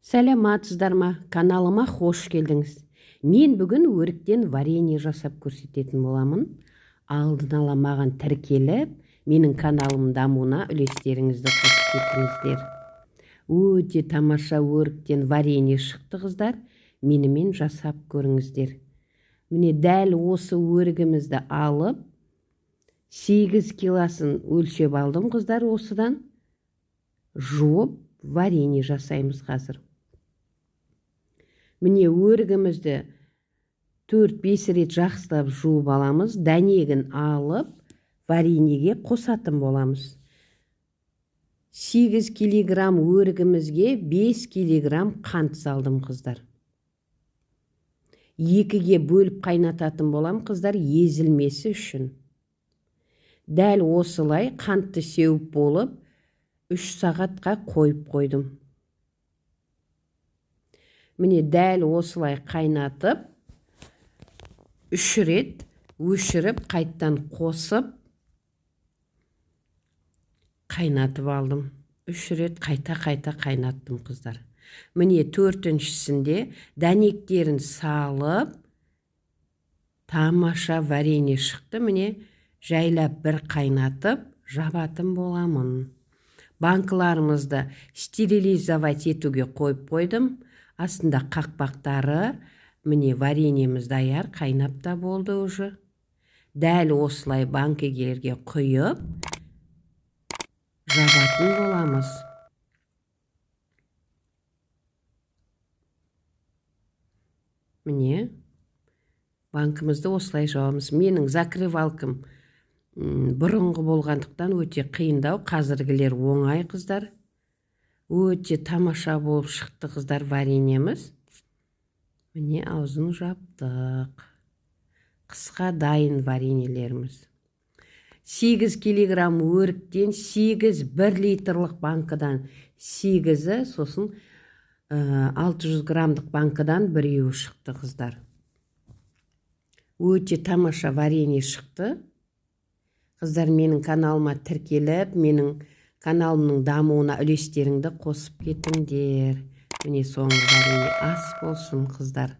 Сәлематсыздар ма? Каналыма хош келдіңіз. Мен бүгін өріктен варенье жасап көрсететін боламын. Алдын ала маған тіркеліп, менің каналымның дамуына үлестеріңізді қосып кетіңіздер. Өте тамаша өріктен варенье шықты, қыздар. Менімен жасап көріңіздер. Міне, дәл осы өрігімізді алып, 8 килосын өлшеп алдым, қыздар, осыдан жуып варенье жасаймыз қазір. Міне, өрігімізді 4-5 рет жақсылап жуып аламыз, дәнегін алып вареньеге қосатын боламыз. 8 килограмм өрігімізге 5 килограмм қант салдым, қыздар. Екіге бөліп қайнататын болам, қыздар, езілмесі үшін. Дәл осылай қантты сеуіп болып, 3 сағатқа қойып қойдым. Міне, дәл осылай қайнатып, 3 рет өшіріп, қайттан қосып қайнатып алдым. 3 рет қайта-қайта қайнаттым, қыздар. Міне, төртіншісінде дәнектерін салып, тамаша варенье шықты. Міне, жайлап бір қайнатып, жабатын боламын. Банкаларымызды стерилизовать етуге қойып қойдым. Астында қақпақтары. Міне, вареньеміз даяр, қайнап та болды уже. Дәл осылай банкілерге құйып, жабатын боламыз. Міне, банкімізді осылай жабамыз. Менің закрывалкам бұрынғы болғандықтан өте қиындау, қазіргілер оңай, қыздар. Өте тамаша болып шықты, қыздар, вареньеміз. Міне, аузын жаптық. Қысқа дайын вареньелеріміз. 8 килограмм өріктен 8 1 литрлік банкадан 8-і, сосын 600 граммдық банкадан біреуі шықты, қыздар. Өте тамаша варенье шықты. Қыздар, менің каналыма тіркеліп, менің каналымның дамуына үлестеріңді қосып кетіңдер. Міне, соңғы варенье. Ас болсын, қыздар.